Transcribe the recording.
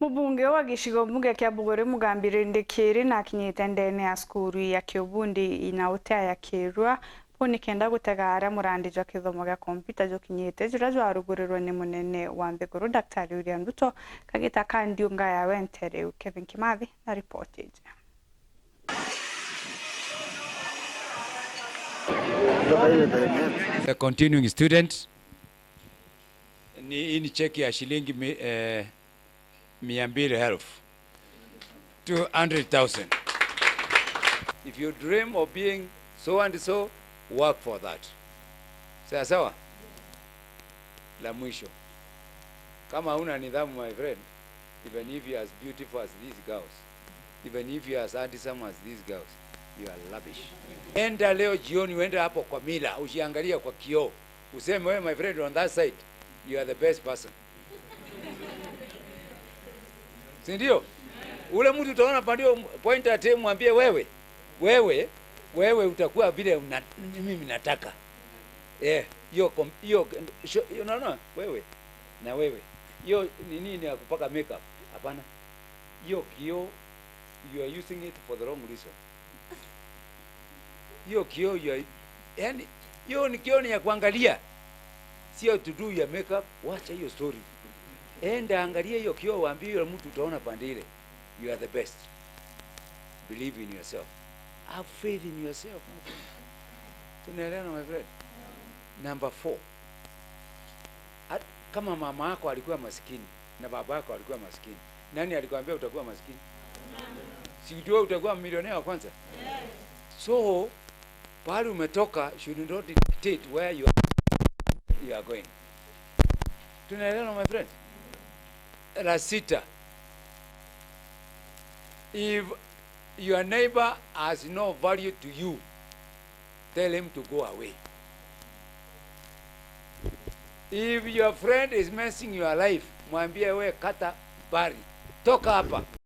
Mubunge wa gicigo mbunge kia Buguri Mugambi Rindikiri na akinyite ndene ya cukuru ya kiubundi na utea ya Kirua puni kenda gutega aria murandi jwa kithomo gia komputa jukinyite juria jwarugurirwe ni munene wa nthiguru Daktari William Ruto kagita ka ndiunga ya Wentereu. Kevin Kimathi na ripoti ije. The continuing student ni hii ni cheki ya shilingi 200,000, 200,000. If you dream of being so and so, work for that. Sawa sawa. La mwisho, kama huna nidhamu, my friend, even if you are as beautiful as these girls, even if you are as handsome as these girls, you are rubbish. Enda leo jioni, uende hapo kwa mila, ujiangalia kwa kioo, useme wewe, my friend, on that side you are the best person, si ndio? Ule mtu utaona pandio point at him, mwambie wewe, wewe, wewe utakuwa vile mimi nataka. Eh, hiyo hiyo unaona wewe na wewe. Hiyo ni nini ya kupaka makeup? Hapana. Hiyo kioo you are using it for the wrong reason. Hiyo kioo you are, yani hiyo ni kioo ni ya kuangalia. Sio to do your makeup, wacha hiyo story. Enda angalia hiyo kioo, waambie yule mtu utaona pande ile. You are the best. Believe in yourself. Have faith in yourself, my friend. Tunaelewana, my friend? Number 4. Kama mama yako alikuwa maskini na baba yako alikuwa maskini, nani alikwambia utakuwa maskini? Si ujue utakuwa milionea wa kwanza? Yes. So, pahali umetoka should not dictate where you are going. Tunaelewana, my friend? La sita. If your neighbor has no value to you, tell him to go away. If your friend is messing your life, mwambie we kata bari, toka hapa.